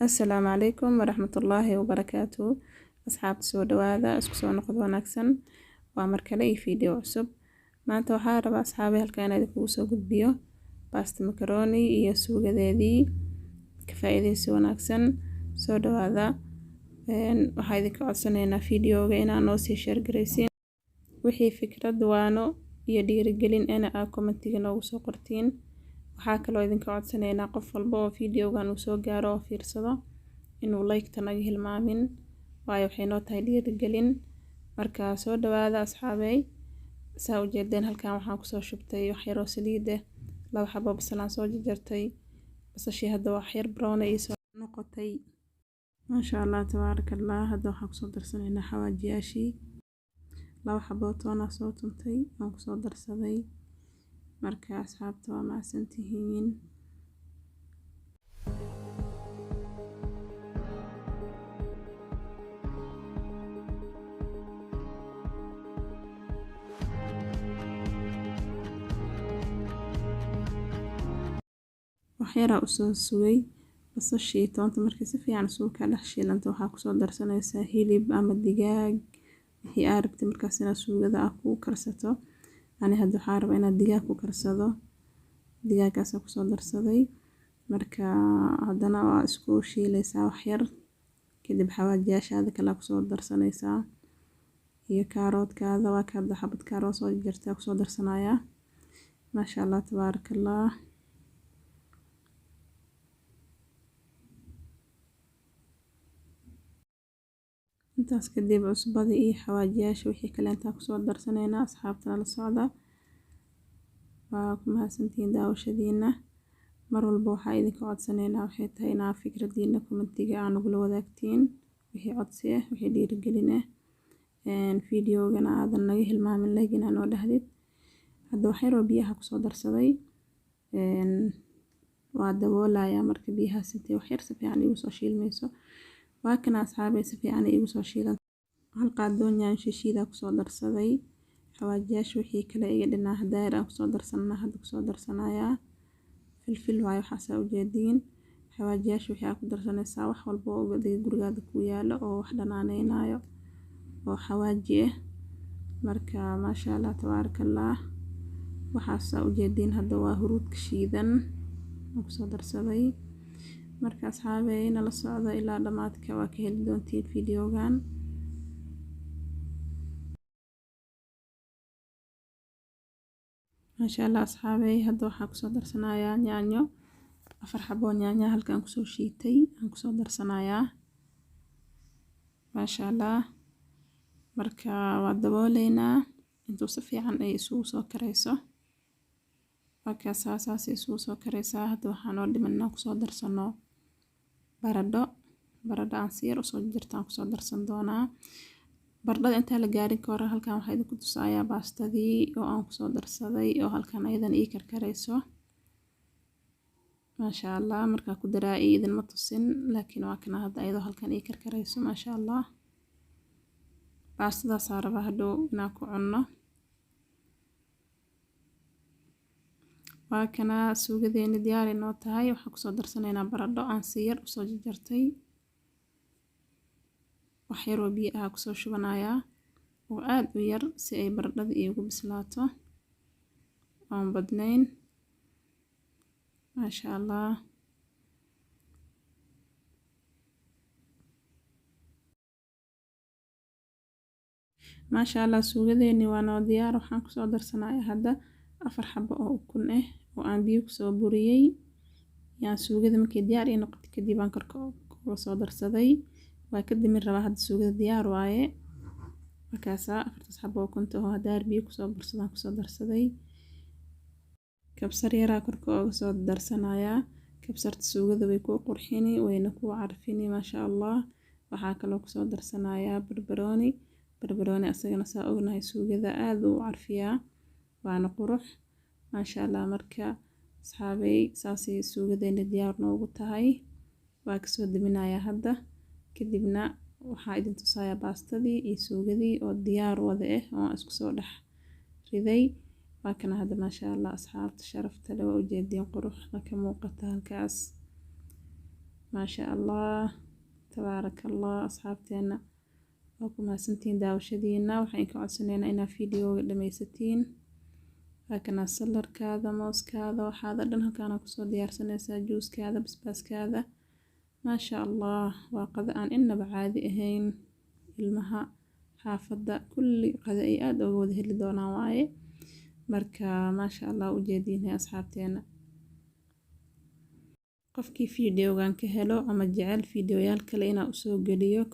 Assalaamu calaykum waraxmatullaahi wabarakaatuh. Asxaabta, soo dhawaada, isku soo noqod wanaagsan. Waa mar kale iyo video cusub. Maanta waxaa rabaa, asxaabi, halkan inaan idinkugu soo gudbiyo basta macaroni iyo suugadeedii. Ka faa'iidaysi wanaagsan, soo dhawaada. Waxaa idinka codsanaynaa videoga inaa noo sii share garaysiin. Wixii fikrad, waano iyo dhiirigelin ena aa commentiga noogu soo qortiin. Waxaa kaloo idinka codsanaynaa qof walba oo videogan uu soo gaaro oo fiirsado inuu like-ta naga hilmaamin, waayo waxay noo tahay dhiirigelin. Marka soo dhawaada, asxaabey. Saa ujeedeen, halkan waxaan kusoo shubtay wax yaroo saliid ah, laba xabo basal aan soo jarjartay. Basashii hadda wax yar brown ay soo noqotay, maasha Allah, tabaaraka Allah. Hadda waxaan kusoo darsanaynaa xawaajiyaashii. Laba xabo toon aan soo tuntay aan kusoo darsaday. Marka asxaabta, waa mahadsantihiin. Waxyaraa usoo sugay basashii toonta. Markii si fiican isugu kaa dhex shiilanta, waxaa kusoo darsanaysaa hilib ama digaag, wixii aa rabtay markaas inaad suugada ah ku karsato. Ani hadda waxaa rabaa inaad digaag ku karsado, digaaggaasa kusoo darsaday. Marka haddana waa isku shiilaysaa wax yar, kadib xawaajiyaashaada kale kusoo darsanaysaa iyo kaaroodkaada. Waa ka hadda xabad kaarood soo jarjartay kusoo darsanayaa. Maasha Allah, tabaaraka Allah. Intaas kadib cusbadii iyo xawaajiyaasha wixii kale intaa kusoo darsanaynaa. Asxaabtana la socda, waa ku mahadsantihiin daawashadiina. Mar walba waxaa idinka codsanaynaa waxay tahay inaa fikradiina commentiga aa nagula wadaagtiin, wixii codsi ah, wixii dhiirigelin ah. Videogana aadan naga hilmaamin like inaa noo dhahdid. Hadda wax yaroo biyaha kusoo darsaday, waa daboolayaa. Marka biyahaas intay wax yar si fiican igu soo shiilmayso, waa kana, asxaabay, si fiican igu soo shiilan. Hal qaadoo yaanyo shishiida kusoo darsaday. Xawaajiyaasha wixii kale iga dhinaa hadaayar aan kusoo darsanaa, hadda kusoo darsanayaa. Filfil waayo waxaasaa ujeediin. Xawaajiyaasha wixii aa ku darsanaysaa wax walba oo adiga gurigaada ku yaalo oo wax dhanaaneynayo oo xawaaji ah. Marka maasha Allah, tabaaraka Allah. Waxaasaa ujeediin hadda waa huruudka shiidan aan kusoo darsaday. Marka asxaabey, nala socda ilaa dhammaadka, waa ka heli doontiin videogan. Maasha Allah, asxaabey, hadda waxaan kusoo darsanayaa yaanyo. Afar xabo yaanya halkan kusoo shiitay aan kusoo darsanayaa, maasha Allah. Marka waa dabooleynaa intuu si fiican ay isugu soo karayso. Markaasaa saasay isugu soo karaysaa. Hadda waxaa noo dhiman inaan kusoo darsano baradho. Baradho aan si yar usoo jarjarta aan kusoo darsan doonaa. Baradhada intaan la gaarin ka hor, halkan waxaa idinku tusayaa baastadii oo aan kusoo darsaday oo halkan ayadan ii karkarayso, maasha Allah. Markaa ku daraa idinma tusin, laakiin waa kana hadda ayadoo halkan ii karkarayso, maasha Allah. Baastadaasaa rabaa hadhow inaan ku cunno. Waa kana suugadeeni diyaar inoo tahay. Waxaan kusoo darsanaynaa baradho aan si yar usoo jarjartay. Wax yar oo biyo ah kusoo shubanayaa oo aad u yar si ay baradhada iigu bislaato, oon badnayn, maasha Allah. Maasha Allah, suugadeeni waa noo diyaar. Waxaan kusoo darsanayaa hadda afar xabo oo ukun ah oo aan biyo kusoo buriyey. Yaan suugada markay diyaar ii noqoto kadib aan korka uga soo darsaday. Waa ka dimin rabaa hadda, suugada diyaar waaye. Markaasaa afartaas xabo oo ukunta oo hadaar biyo kusoo bursadaan kusoo darsaday. Kabsar yaraa korka ooga soo darsanayaa. Kabsarta suugada way kuu qurxini, wayna kuu carfini, maasha Allah. Waxaa kaloo kusoo darsanayaa barbarooni. Barbarooni asagana saa ognahay suugada aad uu u carfiyaa, waana qurux, maasha Allah. Marka asxaabey, saasay suugadeena diyaar noogu tahay. Waa kasoo daminayaa hadda, kadibna waxaa idin tusayaa baastadii iyo suugadii oo diyaar wada ah oo aan isku soo dhex riday. Waa kana hadda, maasha Allah. Asxaabta sharafta leh, waa ujeediin quruxda ka muuqata halkaas. Maasha Allah, tabaaraka Allah. Asxaabteena, waa ku mahadsantihiin daawashadiina. Waxaan idinka codsanaynaa inaad videoga dhammaysatiin. Waa kana saladkaada, mooskaada, waxaada dhan halkaana kusoo diyaarsanaysaa, juuskaada, basbaaskaada. Maasha Allah, waa qado aan inaba caadi ahayn. Ilmaha xaafadda kulli qado ay aada uga wada heli doonaan waaye. Marka maasha Allah, ujeediinay asxaabteena. Qofkii videogan ka helo ama jecel videoyaal kale inaa usoo geliyo.